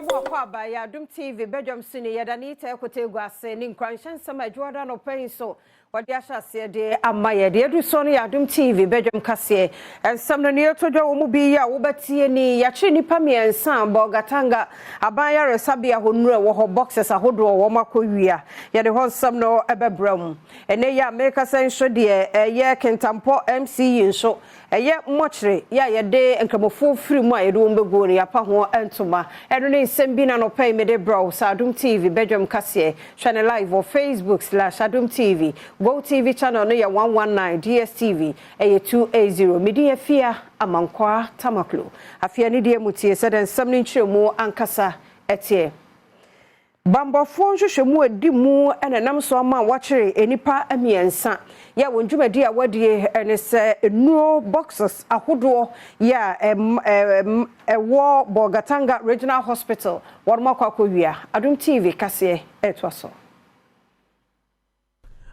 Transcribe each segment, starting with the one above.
Yɛma mo akwaaba yɛ Adom TV badwam so ni yɛda ne Ita Ekote gu ase ne nkuranhyɛ nsɛm a adwuada anɔpa yi nso wɔde ahyɛ aseɛ de ama yɛ. Deɛ ɛdu soɔ no yɛ Adom TV badwam kaseɛ nsɛm no ne yɛtɔ dwa wɔ mu bi yi a wobɛtie ni yɛakyere nnipa mmiɛnsa a Bolgatanga aban yaresabea hɔ nnuro ɛwɔ hɔ boxes ahodoɔ wɔn akɔ wia yɛde hɔ nsɛm no ɛbɛbrɛ mu. Ɛnɛ yi a mekasa nso deɛ ɛyɛ Kintampo MC yi nso Ɛyɛ mmɔkyere yɛ a yɛde Nkramofoɔ firi mu a yɛde wɔn bɛguo no, yɛapa ho ntoma. Ɛno ne nsɛm bi na anɔpa yi mede brɛ wo sɛ Adom TV badwam kaseɛ. Hwɛ no live wɔ Facebook slash Adom TV. Go TV channel no yɛ 119, DSTV ɛyɛ 280. Me din Afia Amankwaa Tamaklo. Afei anidie mu tie sɛdeɛ nsɛm no nkyerɛmu ankasa teɛ. Bammɔfoɔ nhwehwɛmu a ɛdi mu na ɛnam so ama wɔakyere nnipa mmiɛnsa yɛ wɔn dwumadi a wɔadie ne sɛ nnuro boxes ahodoɔ yɛ a ɛwɔ Bolgatanga Regional Hospital wɔnom akɔ akɔwia. Adom TV kaseɛ ɛretoa so.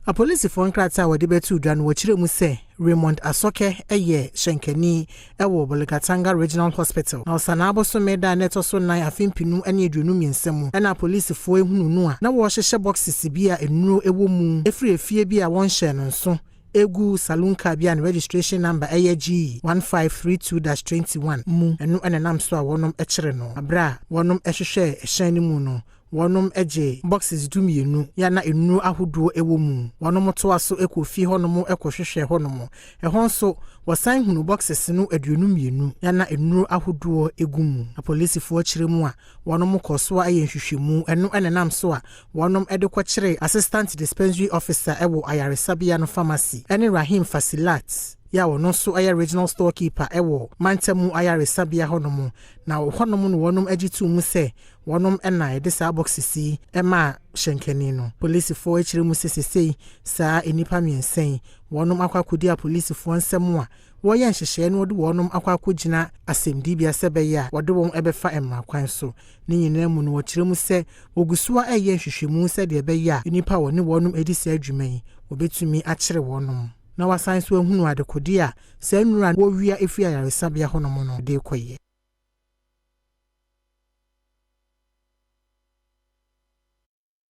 Apolisifoɔ nkrataa a wɔde bɛtoo dwa no wɔkyerɛ mu sɛ Raymond Asɔkɛ yɛ hyɛnkani wɔ Bolgatanga Regional Hospital na Ɔsanaa bosome da a na ɛtɔ so nnan afe mpenu ne 23 mu na apolisifoɔ hunuu no a na wɔrehyehyɛ boxes bi a nnuro wɔ mu firi efie bi a wɔnhyɛɛ no nso gu saloon car bi a ne registration number yɛ G1532-21 mu. Ɛno na ɛnam so a wɔnom kyere no. Berɛ a wɔnom hwehwɛɛ hyɛn no mu no, Wɔnom gyee boxes 12 ya na nnuro ahodoɔ wɔ mu. Wɔnom toa so kɔɔ fie hɔnom kɔ hwehwɛɛ hɔnom. Ɛhɔ nso, wɔsan hunuu boxes no 22 ya na nnuro ahodoɔ gu mu. Apolisifoɔ kyerɛ mu a, wɔnom kɔɔ so a yɛ nhwehwɛmu. Ɛno na ɛnam so a wɔnom de kɔ kyeree Assistant Dispensary Officer wɔ ayaresabea no pharmacy ne Rahim Fasilat ya ɔno nso yɛ Regional Store Keeper wɔ mantamu ayaresabea hɔnom. Na hɔnom na wɔnom gye too mu sɛ Wɔnom na yɛde saa boxes yi maa hyɛnkani no. Polisifoɔ kyerɛ mu sɛ sesei saa nnipa mmiɛnsa yi wɔnom akɔ akɔdi apolisifoɔ nsam a wɔreyɛ nhyehyɛeɛ na wɔde wɔnom akɔ akɔgyina asɛmdibea sɛ ɛbɛyɛ a wɔde wɔn bɛfa mmara kwan so. Ne nyinaa mu no wɔkyerɛ mu sɛ wɔgu so ara reyɛ nhwehwɛmu sɛdeɛ ɛbɛyɛ a nnipa a wɔne wɔnom redi saa dwuma yi wɔbɛtumi akyere wɔnom na wɔasan nso ahunu adekodeɛ a saa nnuro a wɔwia firi ayaresabea hɔnom no de rekɔyɛ.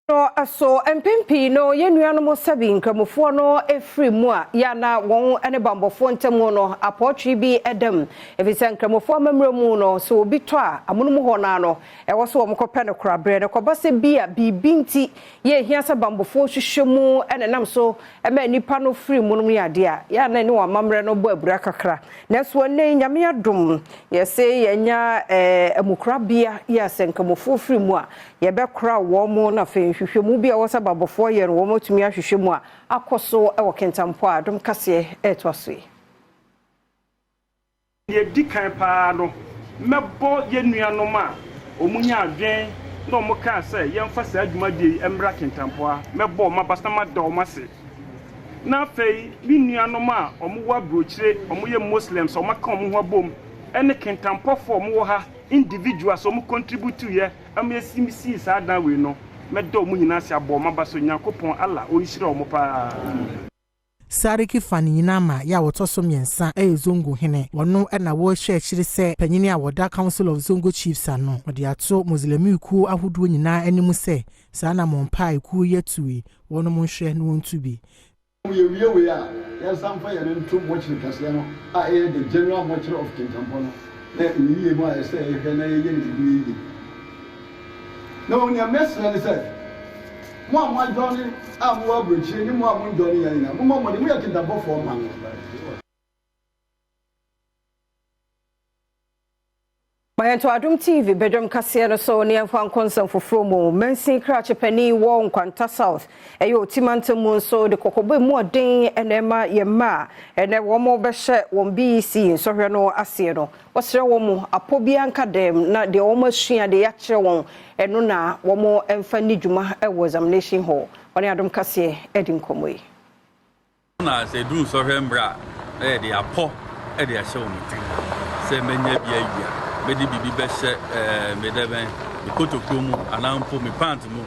No so mpɛn pii no yɛn nuanom sɛbi nkramofoɔ no firi mu a yɛ a na wɔn ne bammɔfoɔ ntam no apɔɔtwee bi da mu ɛfiri sɛ nkramofoɔ amammerɛ mu no sɛ obi tɔ a amonom hɔ no ara no ɛwɔ sɛ wɔkɔpɛ no koraberɛ no kɔba sɛ bi a biribi nti yɛ ɛhia sɛ bammɔfoɔ hwehwɛ mu na ɛnam so ma nnipa no firi mu nom ne adeɛ a yɛ a na ɛne wɔn amammerɛ no bɔ abira kakra nanso ɛnnɛ yi Nyame adom Yɛse yɛanya amukorabea yi a sɛ Nkramofoɔ firi mu a, yɛbɛkora wɔn na afei nhwehwɛmu bi a ɛwɔ sɛ ababɔfoɔ yɛ no wɔn atumi ahwehwɛ mu a akɔ so wɔ Kintampo a Adom Kaseɛ retoa so yi. Deɛ ɛdi kan pa ara no, mɛbɔ yɛn nuanom a wɔnyaa adwene na wɔkaa sɛ yɛmfa saa dwumadie yi mmra Kintampo ha, mɛbɔ wɔn abasa na mada wɔn ase. Na afei me nuanom a wɔwɔ aburokyire, wɔyɛ Muslims a wɔaka wɔn ho abom, ne Kintampɔfoɔ a wɔwɔ ha, individuals a wɔn contributeeɛ ma yɛsi sii saa dan wei no, mɛda wɔn nyinaa ase abɔ wɔn aba so. Nyankopɔn, Allah, ɔnhyira wɔn paa. Sariki fa ne nyinaa ma yɛ a wɔtɔ so mmiɛnsa yɛ Zongo hene. Wɔno na wɔhwɛ akyiri sɛ panyini a wɔda Council of Zongo Chiefs ano. Wɔde ato Moslɛmi kuo ahodoɔ nyinaa anim sɛ saa anammɔn pa a ekuo yi atu yi, wɔnom nhwɛ na wɔntu bi. Yɛwie wei a, yɛnsan mfa yɛn nto mortuary kɛseɛ no a ɛyɛ the General Mortuary of Kintampo no na ne yie mu a ɛsɛ sɛ yɛhwɛ na yɛyɛ no biribi yie. Na mmom nea mɛsrɛ ne sɛ, mo a moadwane a mowɔ aburokyire ne mo a monnwane yɛn nyinaa, mommɔ mmɔden, moyɛ Kintampofoɔ mma. Ma yɛnto Adom TV badwam kaseɛ no so na yɛmfa nkɔ nsɛm foforɔ mu. Mansin krakye panin wɔ Nkwanta South, ɛyɛ Oti mantam mu nso de kɔkɔbɔ emu ɔden na ɛma yɛn mma a ɛnɛ wɔn bɛhyɛ wɔn BEC nsɔhwɛ no aseɛ no. Wɔsrɛ wɔn apɔ biara nka dɛm na deɛ wɔn asua deɛ yɛakyerɛ wɔn ɛno na wɔn mfa nni dwuma wɔ examination hall. Wɔne Adom kaseɛ adi nkɔmmɔ yi. Na sɛ ɛduru nsɔhwɛ mmerɛ a, na yɛde apɔ de ahyɛ wɔn tirim sɛ mɛnya bi awi a, mɛde biribi bɛhyɛ ɛɛ me dɛbɛn me kotokuo mu anaa mpo me pant mu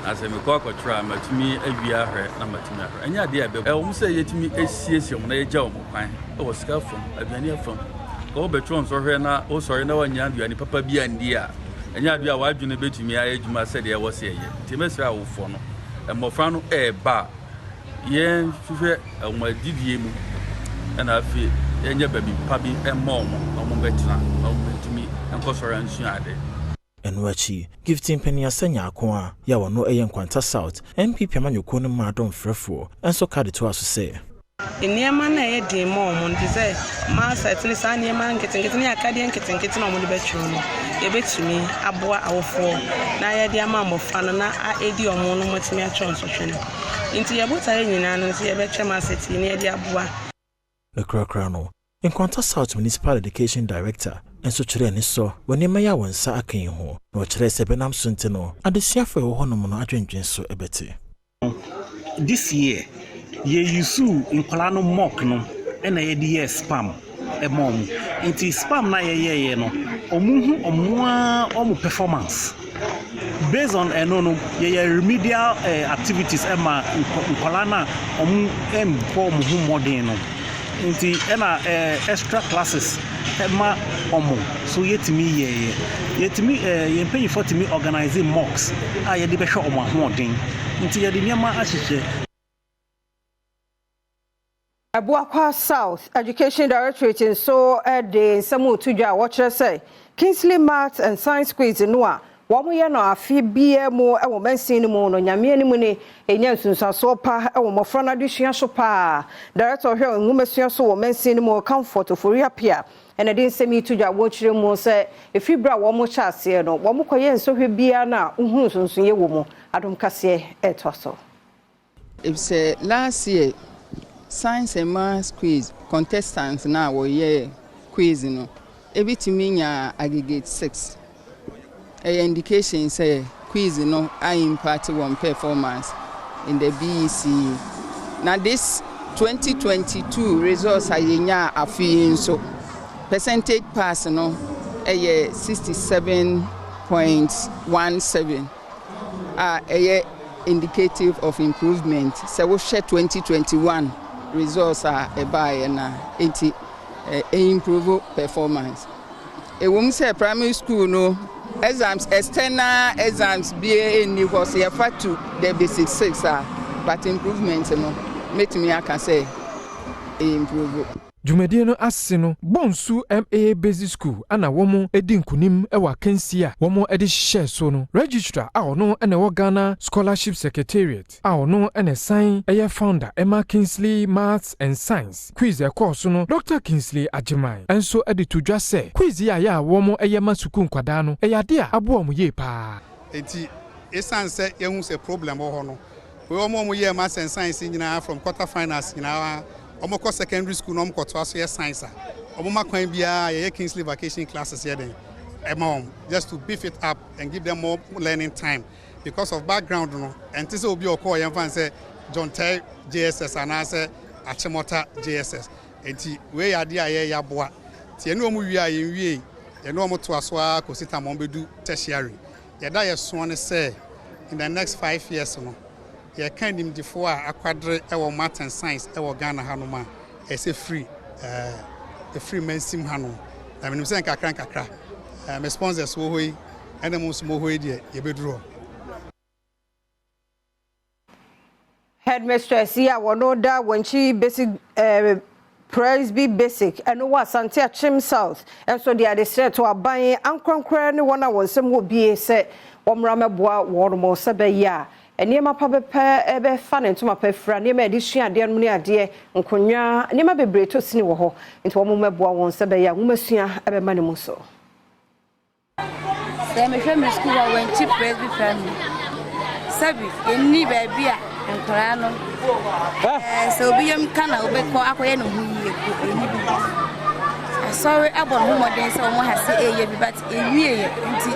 na sɛ mekɔ akɔtwerɛ a matumi awi ahwɛ na matumi ahwɛ. Ɛnyɛ adeɛ a ɛbɛbɔ. Ɛwɔ mu sɛ yɛtumi asiesie wɔn na yɛgya wɔn kwan wɔ sika fam, aduane fam. Ka wobɛtwerɛ nsɔhwɛ na wosɔre na woannya aduane papa bi andi a, Ɛnyɛ adeɛ a w'adwene bɛtumi ayɛ adwuma sɛdeɛ ɛwɔ sɛ ɛyɛ. Nti mɛsrɛ awofoɔ no, mmɔfra no ɛreba a, yɛnhwehwɛ wɔn adidie mu ɛna afei yɛnyɛ baabi pa bi mma wɔn na wɔn bɛtena na wɔn bɛtumi nkɔsɔre nsua ade. Ɛno akyi, Gifty Mpaniasa Nyarko a yɛ a ɔno yɛ Nkwanta South NPP amanyɔkuo no mmaa dɔmfrɛfoɔ nso ka de toaa so sɛ. Nneɛma no a ɛyɛ den ma wɔn no, te sɛ math ne saa nneɛma nketenkete ne akadeɛ nketenkete na wɔde bɛtwerɛ no, yɛbɛtumi aboa awofoɔ na yɛde ama mmɔfra no na ɛdi wɔn no wɔatumi atwerɛ nsɔhwɛ no. Nti yɛn botaeɛ nyinaa no sɛ yɛbɛkyɛ math yi na yɛde aboa. Ne korakora no, Nkwanta South Municipal Education Director nso kyerɛɛ ne sɔ wɔ nneɛma yi a wɔn nsa aka yi ho, na ɔkyerɛɛ sɛ ɛbɛnam so nti no, adesuafoɔ a ɛwɔ hɔnom no adwendwen so bɛte. This year, yɛ use nkwadaa no mock no ɛna yɛde yɛ spam ɛma wɔn. Nti spam na yɛyɛɛyɛ no, wɔn hu wɔn ara wɔn performance. Based on ɛno no, yɛyɛ remedial activities ɛma nkwadaa no a wɔn mbɔ wɔn ho mmɔden no. Nti ɛna extra classes ɛma wɔn so yɛtumi yɛɛyɛ. Yɛtumi yɛn mpanyinfoɔ tumi organize mocks a yɛde bɛhwɛ wɔn ahoɔden. Nti yɛde nneɛma ahyehyɛ. Abuakwa South Education Directorate nso de nsɛm otu dwa a wɔkyerɛ sɛ Kingsley Maths and Science Quiz no a wɔn yɛ no afe biara mu wɔ mansin no mu no, Nyame anim ni, ɛnya nsunsuansoɔ pa wɔ mmɔfra no adesua so paa. Director ɔhwɛ nwomasua so wɔ mansin no mu, Comfort Ofori Apia, ɛna de nsɛm yi to dwa. Wɔkyerɛ mu sɛ ɛfiri berɛ a wɔn hyɛ aseɛ no, wɔn kɔyɛ nsɔhwɛ biara no a wohunu nsonsonoeɛ wɔ mu. Adom Kaseɛ ɛretoa so. Efisɛ last year science and maths quiz contestants na wɔyɛ quiz no, ebi tumi nya aggregate 6. Ɛyɛ indication sɛ quiz no a impact wɔn performance in the BECE. Na this 2022 results a yɛnya afe yi nso, percentage pass no ɛyɛ 67.17 a ɛyɛ indicative of improvement sɛ wohwɛ 2021 results a ɛbaeɛ na nti improve performance. Ɛwom sɛ primary school no exams, external exams bi nni hɔ sɛ yɛfa to the basic six a, but improvement no, mɛtumi aka sɛ improve. Dwumadie no ase no, Bonsu M/A Basic School ana wɔn di nkunim wɔ akansie a wɔn de hyehyɛɛ so no. Registrar a ɔno na ɛwɔ Ghana Scholarship Secretariat a ɔno na ɛsan ɛyɛ founder ɛma Kingsley Maths and Science Quiz ɛkɔɔ so no, Dr Kingsley Agyeman, nso de to dwa sɛ quiz yi a yɛ a wɔn ɛyɛ ma sukuu nkwadaa no, ɛyɛ ade a aboa wɔn yie paa. Nti ɛsiane sɛ yɛhu sɛ problem wɔ hɔ no, wei wɔn a wɔyɛɛ maths and science nyinaa from quarter finals nyinaa, wɔn kɔ secondary school na wɔn kɔtoa so yɛ science a, wɔn ma kwan biara yɛyɛ Kingsley vacation classes yɛ den ɛma wɔn just to beef it up and give them more learning time because of background no. Ɛnte sɛ obi a ɔkɔɔ yɛn fan sɛ John Teye JSS anaasɛ Achimota JSS. Nti wei yɛ adeɛ a yɛyɛ aboa. Nti yɛne wɔn wie a, yɛn wie, yɛne wɔn toa so ara kɔsi tam wɔn bɛdu tertiary. Yɛda yɛ soɔ ne sɛ in the next 5 years no, yɛka nimdifoɔ a akwadere wɔ math and science wɔ Ghana hanom a, ɛsɛ firi ɛfiri mansim hanom, na menim sɛ nkakra nkakra me sponsors wɔ hɔ yi ɛna mo nso mo hɔ yi deɛ, yɛbɛduru hɔ. Headmistress yi a wɔno da Wɔnkyi Basic Presby Basic ɛno wɔ Asante Akyem South nso de adesrɛ to aban ankorankora ne wɔn a wɔn nsɛm wɔ bie sɛ wɔmmra mɛboa wɔn mo sɛ bɛyɛ a nneɛma pa bɛpɛ ɛbɛfa ne ntoma pa fira, nneɛma a yɛde sua adeɛ no ne adeɛ, nkonnwa, nneɛma bebree to sini wɔ hɔ, nti wɔn mɛboa wɔn sɛ bɛyɛ a nwomasua ɛbɛma ne mu so. Sɛ mehwɛ me sukuu a Wɔnkyi Presby Primary, sɛbi ɛnni baabi a nkwaraa no sɛ obi yam ka na wobɛkɔ akɔyɛ ne ho yie ko, ɛnni bi. Asɔre abɔ ne ho mmɔden sɛ wɔn ha se ɛyɛ bi, but ɛwieɛ nti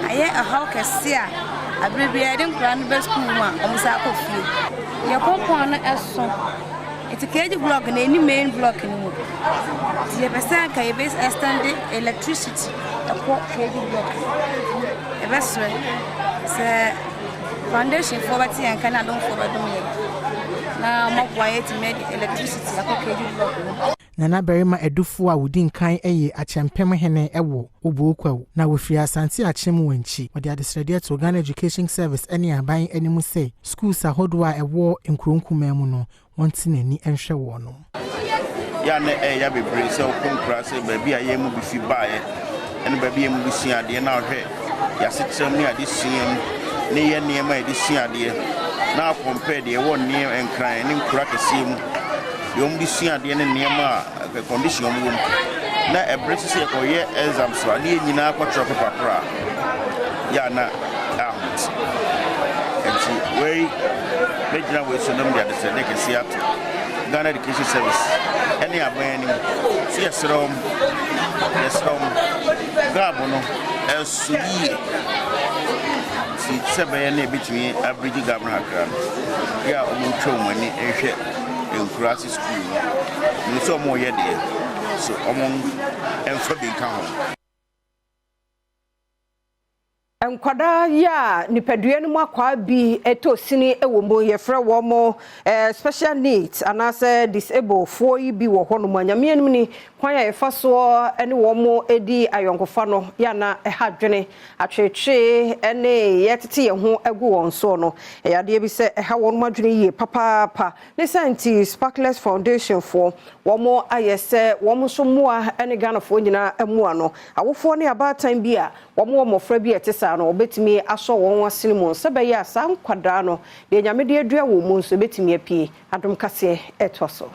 ayɛ ɛhaw kɛse a abere biara yɛde nkwaraa no bɛ sukuu mu a, wɔn sa akɔ fie. Yɛ compound no ɛso nti KG block na ɛni main block no mu, nti yɛpɛ sɛ anka yɛbɛ extend electricity ɛkɔ KG block. Yɛbɛsrɛ sɛ foundation foɔ bɛte yɛn nka ne adomfoɔ bɛdom yɛn na ɔmɔboa yɛtumi de electricity akɔ KG block mu. Nana Barima Adufo a ɔdi nkan yɛ Akyɛmpem hene wɔ Obuokwawu, na wɔfiri Asante Akyem Wankyi. Wɔde adesrɛdeɛ too Ghana Education Service ne aban anim sɛ schools ahodoɔ a ɛwɔ nkuro nkumaa mu no, wɔnte n'ani nhwɛ wɔnom. Yɛ a na ɛyɛ ya bebree sɛ wokɔ nkuraase baabi a yɛn mu bi fi baeɛ ne baabi a yɛn mu bi sua adeɛ na wohwɛ yɛn asetena mu ne adesua mu ne yɛn nneɛma a yɛde sua adeɛ na akɔmpɛɛ deɛ ɛwɔ nneɛma nkran ne nkuro akɛseɛ mu deɛ wɔde sua adeɛ ne nneɛma a condition wɔn wɔ mu na ɛbere sɛ yɛkɔyɛ exams a ne yɛn nyinaa kɔtwerɛ pepa koro a yɛ a na ahomete nti wei mɛgyina wei so na mede adesrɛdeɛ kɛseɛ ato Ghana Education Service ɛne aban anim sɛ yɛsrɛ wɔn yɛsrɛ wɔn gap no ɛso yie nti sɛ ɛbɛyɛ na ɛbɛtumi abridge gap no kakra no yɛ a wɔntwa wɔn ani nhwɛ nkuraase sukuu no menim sɛ wɔreyɛ deɛ so wɔn mfa bi nka ho. Nkwadaa yi a nipadua no mu akwaa bi tɔ sini wɔ mu, yɛfrɛ wɔn eh, special needs anaasɛ disable foɔ yi bi wɔ hɔnom a, Nyame anim ni, kwan a yɛfa soɔ ne wɔn di ayɔnkofa no yɛ ana ɛha adwene, atweetwee ne yɛtete yɛn ho agu wɔn soɔ no, ɛyɛ adeɛ bi sɛ ɛha wɔn adwene yie papaapa. Ne saa nti Sparkless Foundation foɔ wɔn ayɛ sɛ wɔn nso mmoa ne Ghanafoɔ nyinaa mmoa no, awofoɔ ne abaatan bi a Wɔwɔ mmɔfra bi a ɛte saa no, wɔbɛtumi asɔ wɔn asene mu sɛ ɛbɛyɛ a saa nkwadaa no, deɛ Nyame de adua wɔn mu nso, ɛbɛtumi apue. Adom kaseɛ ɛtoa so.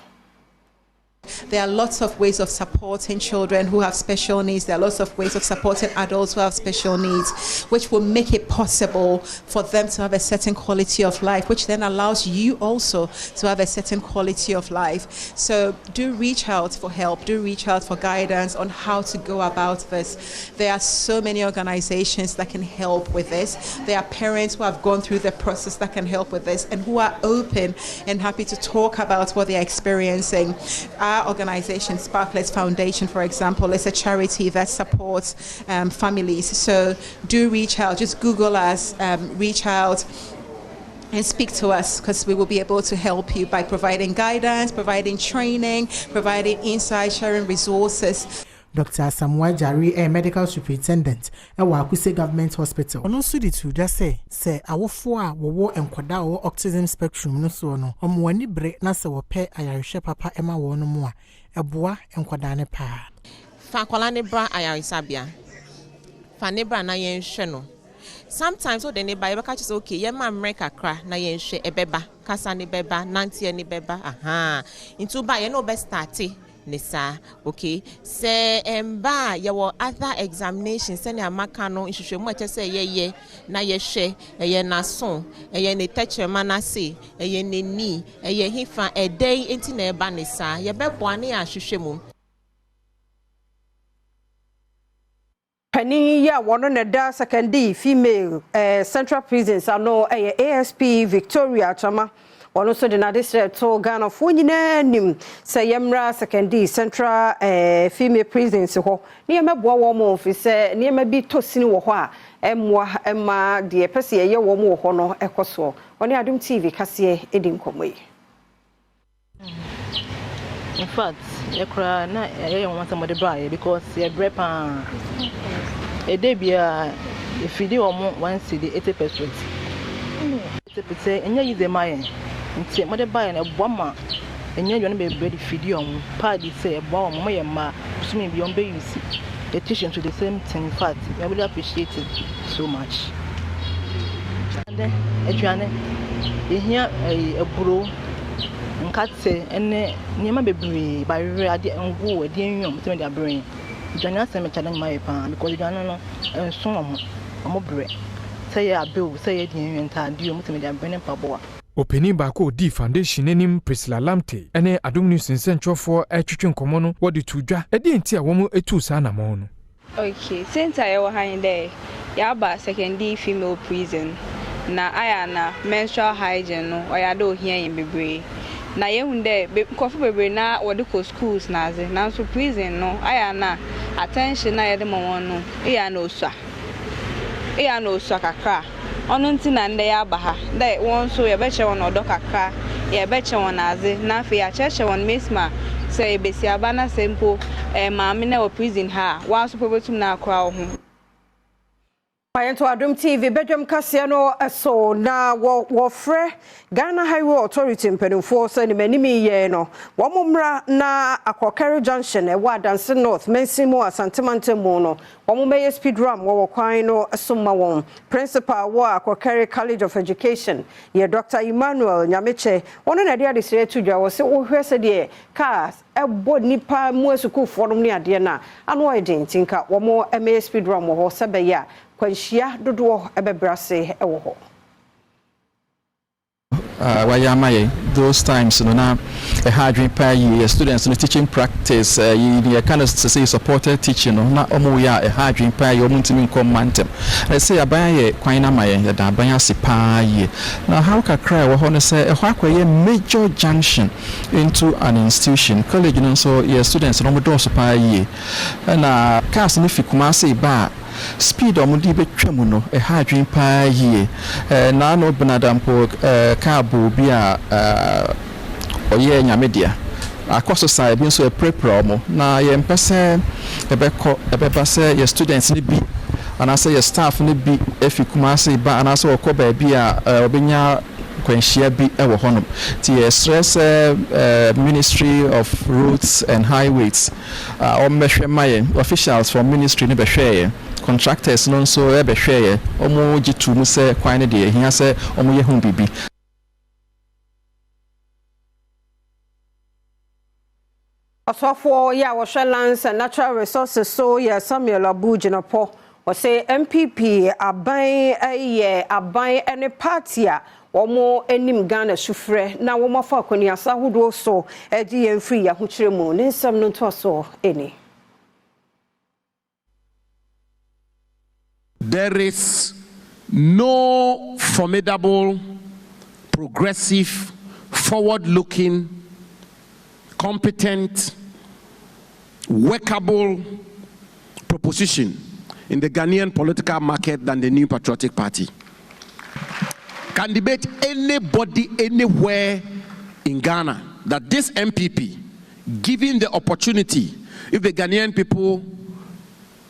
There are lots of ways of supporting children who have special needs. There are lots of ways of supporting adults who have special needs, which will make it possible for them to have a certain quality of life, which then allows you also to have a certain quality of life. So do reach out for help, do reach out for guidance on how to go about this. There are so many organizations that can help with this. There are parents who have gone through the process that can help with this and who are open and happy to talk about what they're experiencing. Our organization, Sparklets Foundation, for example, is a charity that supports um, families. So do reach out, just Google us, um, reach out and speak to us because we will be able to help you by providing guidance, providing training, providing insight, sharing resources. Dɔkta Asamoah Gyari yɛ Medical Superintendent wɔ Akuse Government Hospital. Ɔno nso de too dwa sɛ, sɛ awofoɔ a wɔwɔ nkwadaa a wɔwɔ autism spectrum no soɔ no, wɔn ani bere na sɛ wɔpɛ ayarehwɛ papa ma wɔn a, ɛboa nkwadaa no pa ara. Fa akwadaa no bra ayaresabea. Fa no bra na yɛnhwɛ no. Sometimes wode no ba a, yɛbɛka kyerɛ sɛ okay, yɛma mmerɛ kakra na yɛnhwɛ, ɛbɛba. Kasa no bɛba, nanteɛ no bɛba, ahaa. Nti woba a, yɛne wo bɛstarte ne saa, okay. Sɛ ɛmba a, yɛwɔ other examinations sɛnea maka no, nhwehwɛmu a ɛkyɛ sɛ yɛyɛ na yɛhwɛ, ɛyɛ n'aso, ɛyɛ ne tɛkyerɛma no ase, ɛyɛ n'ani, ɛyɛ hefa, ɛdɛn nti na ɛba ne saa. Yɛbɛboa na yɛahwehwɛ mu. Panin yi a wɔno na ɛda Sekondi Female Central Prisons ano yɛ ASP Victoria Akyama. Ɔno nso de n'adesrɛ to Ghanafoɔ nyinaa anim sɛ yɛmmra Sekondi Central Female Prisons hɔ na yɛmmɛboa wɔn ɛfiri sɛ nneɛma bi tɔ sini wɔ hɔ a ɛmmoa mma deɛ yɛpɛ sɛ yɛyɛ wɔn wɔ hɔ no kɔ soɔ. Ɔne Adom TV kaseɛ di nkɔmmɔ yi. In fact, yɛ koraa na ɛyɛ yɛn nwanwa sɛ wɔde baeɛ because yɛbrɛ paa. Ɛda biara yɛfidi wɔn one cedi 80 pesewas. Eighty pesewas ɛnyɛ easy ma yɛn nti wɔde baeɛ no ɛboa ma ɛnya aduane bebree de fidi wɔn. Paadi sɛ ɛboa wɔn, wɔyɛ mmaa bosome biara wɔbɛ use. The tissue nso the same thing in fact we really appreciate it so much. Aduane, yɛhia ɛyi aburo. Nkate ne nneɛma bebree, bayerɛ, adeɛ, ngo, adeɛ nwi a wɔbɛtumi de abrɛ yɛn. Aduane asɛm kyɛ na mayɛ paa because aduane no ɛnso wɔn, wɔn brɛ. Sɛ ɛyɛ abe o, sɛ ɛyɛ aduane nwi, ntaadeɛ o, wɔtumi de abrɛ ne mpaboa. Ɔpanin baako a ɔdii Foundation no anim Priscilla Lamptey ne Adom News nsɛnkyerɛwfoɔ retwetwe nkɔmmɔ no wɔde too dwa ɛdeɛn nti a wɔtuu saa anamɔn no. Okay, siantsir a yɛwɔ ha nye dɛ yɛaba Sekondi Female Prison, na ayɛ a na menstrual hygiene no ɔyɛ ade a ohia hɛn beberee. Na yehu dɛ be nkorɔfo beberee no ara wɔdze kɔ schools na adze, naaso prison no ayɛ a na attention a yɛdze ma hɔn no eyɛ a na osua, eyɛ a na osua kakra. Ɔno ntsi na ndɛ yɛaba ha dɛ hɔn so yɛbɛkyerɛ hɔn ɔdɔ kakra, yɛbɛkyɛ hɔn adze, na afei yɛakyerɛkyerɛ hɔn mesi ma Sɛ ɔyɛ basiaba na sɛ mpo ɛyɛ maame na ɛwɔ prison ha a, woara so mpo botum na akora wo ho. Ma yɛnto Adom TV badwam kaseɛ no so na wɔ wɔfrɛ Ghana Highway Authority mpanimfoɔ sɛ nim anim yi yɛn no wɔn mmra na Akɔkɛre Junction ɛwɔ Adanse North mansin mu Asante mantam mu no wɔn mmɛyɛ speed ram wɔ wɔ kwan no so mma wɔn. Principal wɔ Akɔkɛre College of Education yɛ Dr. Emmanuel Nyamekyɛ wɔn na ɛde adesrɛ to dwa wɔ se wohwɛ sɛdeɛ cars ɛbɔ nnipa mu asukuufoɔ nom ne adeɛ no a, ano ayɛ den nti nka wɔn mmɛyɛ speed run wɔ hɔ sɛ ɛbɛyɛ a kwanhyia dodoɔ bɛbrɛ ase wɔ hɔ. Wayɛ ama yɛn those times no na ɛha adwene paa yie yɛ students no teaching practice ɛyi ne yɛka no sɛ supported teaching no na wɔn yɛ a ɛha adwene paa yie wɔn ntumi nkɔ mma ntɛm na sɛ aban ayɛ kwan no ama yɛn yɛda aban ase paa yie na haw kakra a ɛwɔ hɔ no sɛ ɛhɔ akɔyɛ major junction into an institution. College no nso yɛ students no wɔn dɔɔso paa yie. Ɛna cars no fi Kumasi ba a, speed a wɔn de bɛtwa mu no ɛha adwene paa yie. Naano Benada mpo car bɔ obi a ɔyɛ Nyame dea. Akɔ so saa, ebi nso ɛpirapira wɔn. Na yɛmpɛ sɛ ɛbɛkɔ ɛbɛba sɛ yɛ students no bi anaasɛ yɛ staff no bi fi Kumasi ba anaasɛ wɔkɔ baabi a wɔbɛnya nkwanhyia bi wɔ hɔnom. Nti yɛsrɛ sɛ Ministry of Roads and Highways wɔmmɛhwɛ ma yɛn. Officials from ministry no bɛhwɛɛ yɛn. Contractors no nso bɛhwɛɛ yɛn. Wɔgye too mu sɛ kwan no deɛ ɛhia sɛ wɔyɛ ho biribi. Ɔsɔfoɔ yi a wɔhwɛ Lands and Natural Resources so yɛ Samuel Abu Jinapor. Ɔse NPP aban yɛ aban ne party a wɔn anim Ghana sufrɛ na wɔn afa akɔneasa ahodoɔ so gye yɛn firi yɛn ahokyerɛ mu. Ne nsɛm no ntoasoɔ ni. There is no formidable, progressive, forward-looking, competent, workable proposition in the Ghanaian political market than the New Patriotic Party. Can debate anybody anywhere in Ghana that this NPP, given the opportunity, if the Ghanaian people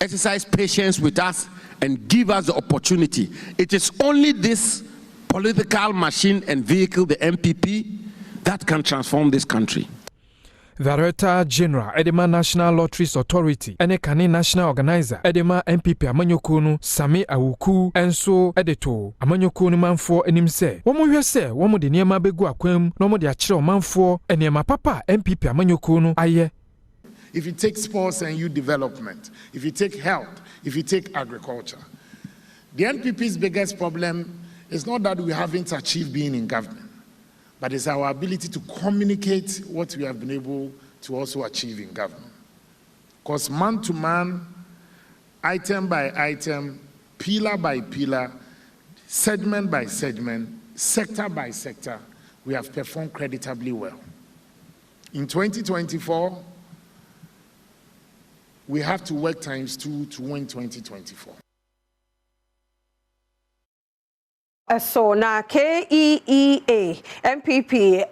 exercise patience with us and give us the opportunity, it is only this political machine and vehicle, the NPP, that can transform this country. Director General de ma National Lotteries Authority ne kane National Organiser de ma NPP amanyɔkuo no Sammy Awuku nso de too amanyɔkuo no manfoɔ anim sɛ wɔnhwɛ sɛ wɔde nneɛma bɛgu akwan mu na wɔde akyerɛ ɔmanfoɔ nneɛma papa a NPP amanyɔkuo no ayɛ. If you take sports and youth development, if you take health, if you take agriculture. The NPP's biggest problem is not that we haven't achieved being in government, but it's our ability to communicate what we have been able to also achieve in government. Because man to man, item by item, pillar by pillar, segment by segment, sector by sector, we have performed creditably well. In 2024, we have to work times two to win 2024. So na KEEA NPP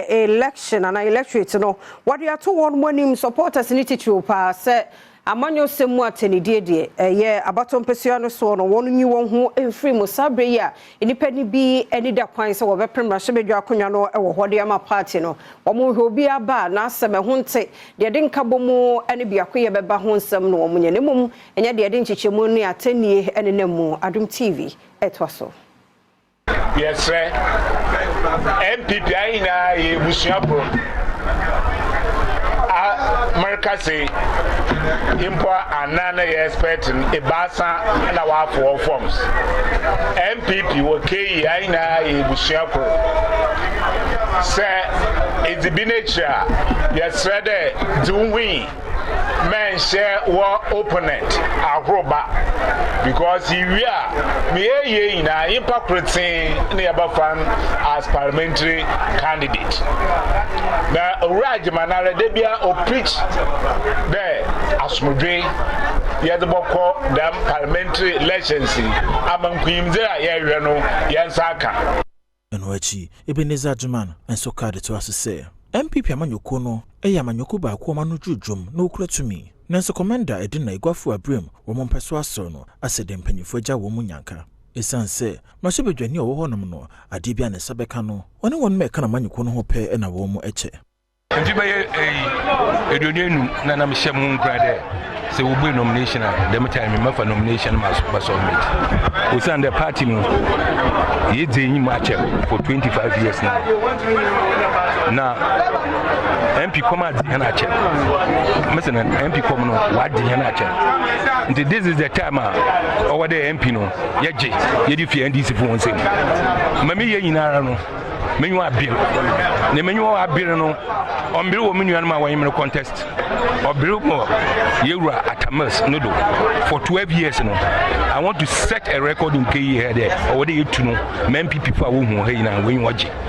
election anaa electorate no wɔde ato wɔn mu anim supporters ne titiriw paa sɛ amanyɔsɛm mu atɛnidie deɛ ɛyɛ abatɔ mpasua no soɔ no wɔn nyi wɔn ho mfiri mu saa berɛ yi a nnipa no bi ani da kwan sɛ wɔbɛpere mmarahyɛbadwa akonnwa no wɔ hɔ de ama party no wɔn nhwɛ obi aba a n'asɛm ɛho nte deɛ de nkabɔ mu ne biakoyɛ bɛba ho nsɛm no wɔn nyɛ na mmom ɛnyɛ deɛ de nkyekyɛmu ne atɛnnie nenam mu. Adom TV ɛtoa so. Yɛsrɛ NPP a nyinaa yɛ ebusua kor. A merekasa yi mpo anan na yɛ expect no ebiasa na wɔafo hɔn forms. NPP wɔ KE a nyinaa yɛ ebusua kor. Sɛ edzi bi n'ekyir a yɛsrɛ dɛ dzi wo ho nyi. Mɛnhyɛ wɔ opponent ahoroba because iwie a me yɛyɛ nyinaa nyimpa kor tsee na yɛbɛfa no as parliamentary candidate. Na Owura Agyeman ara da bia o preach dɛ asomdwee yɛdze bɔkɔ dɛm parliamentary elections yi ama nkunyimdzi a yɛhwehwɛ no yɛn nsa aka. Ɛno akyi, Ebenezer Agyeman nso kaa de toa so sɛ. NPP amanyɔkuo no yɛ amanyɔkuo baako a wɔn ano duru dwom na wɔkura tumi. Nanso Kɔmanda Edina Eguafo Abirim wɔ wɔn mpɛsoa soro no asɛ deɛ mpanyinfoɔ agya wɔn mu nyanka. Esiane sɛ mmarahyɛbadwani a ɔwɔ hɔnom no adeɛ biara ne nsa bɛka no, ɔne wɔn a ɛka n'amanyɔkuo no ho pɛ na wɔn kyɛ. Mfe bɛyɛ 25 na na mehyɛ mo nkuran dɛ sɛ wobue nomination a dɛm time yi mɛfa nomination ma ma submit. Osiandɛ party no yedzi enyim akyɛr for 25 years now. Na MP kɔm adze hɛn akyɛr. Mese no MP kɔm no ɔadze hɛn akyɛr. Ntsi this is the time a ɔwɔ dɛ MP no yɛgye yɛdze fi NDC fo hɔn nsamu. Ma meyɛ nyinara no M'enyiwa aber, na m'enyiwa aber no, ɔmmber wɔ mo nuanom a wɔnye me no contest, ɔber wɔ Yewura Atta Mills no do. For 12 years no, I want to set a record in KE ha dɛ ɔwɔ dɛ yetu no, ma NPP fo a wohu wɔ ha nyina hɔn enyiwa gye.